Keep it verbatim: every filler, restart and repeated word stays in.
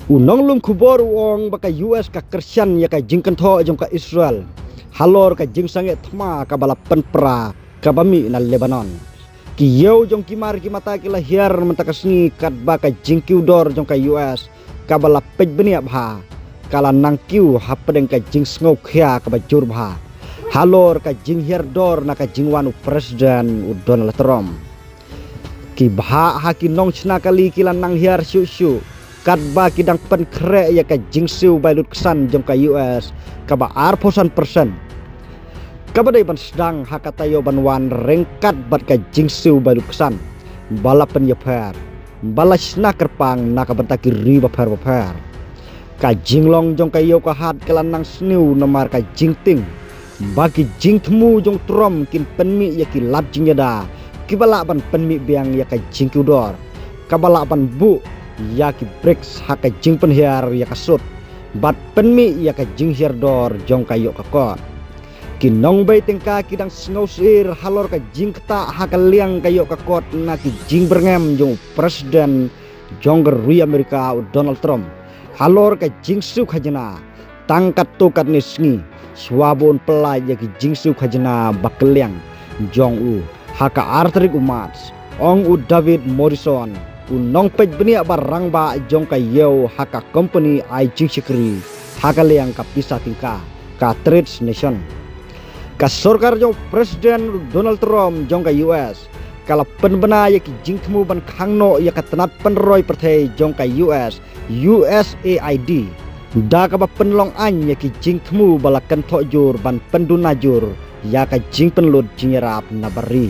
U nonglum khubor u ong ba ka U S ka kyrshan ïa ka jingkynthoh jong ka Israel halor ka jingsangeh thma kaba la pynpra kaba mih na Lebanon. Ki ïew jong ki mar ki mata ki la hiar mynta ka sngi katba ka jingkiew dor jong ka U S kaba la peit bniah bha ka la nang kiew hapdeng ka jingsngewkhia kaba jur bha halor ka jinghiar dor na ka jingwan u President u Donald Trump. Ki bhah ha ki nongshna kali ki la nang hiar shuh shuh katba ki dang pynkhreh ïa ka jingsiew bai lut ksan jong ka U S kaba arphew san percent, kaba dei ban sdang ha ka taïew ban wan ryngkat bad ka jingsiew bai lut ksan ba la pynïapher, ba la shna kyrpang na ka bynta ki ri bapher bapher. Ka jinglong jong ka ïew ka hat ka la nang sniew namar ka jingtieng ba ki jingthmu jong Trump kin pynmih ïa ki lad jingïada kiba lah ban pynmih biang ïa ka jingkiew dor, kaba lah ban buh ïa ki brake ha ka jingpynhiar ïa ka sut bad pynmih ïa ka jinghiar dor jong ka ïoh ka kot. Ki nongbei tyngka ki dang sngewsyier halor ka jingktah ha ka liang ka ïoh ka kot na ki jingbyrngem jong u President jong ka ri Amerika u Donald Trump halor ka jingsiew khajna. Tang katto katne sngi shuwa ba un pyllait ïa ki jingsiew khajna ba kylliang jong u ha ka ar tarik u March, ong u David Morrison, u nongpeit bniah ba rangbah jong ka ïew ha ka kompani ai jingshakri ha ka liang ka pisa tyngka, ka Trade Nation. Ka sorkar jong u President Donald Trump jong ka U S ka la pynbna ïa ki jingthmu ban khang noh ïa ka tnat pynroi pyrthei jong ka U S, U S A I D, da kaba pynlong aiñ ïa ki jingthmu ba la kynthoh jur ban pynduna jur ïa ka jingpynlut jingïarap na bari.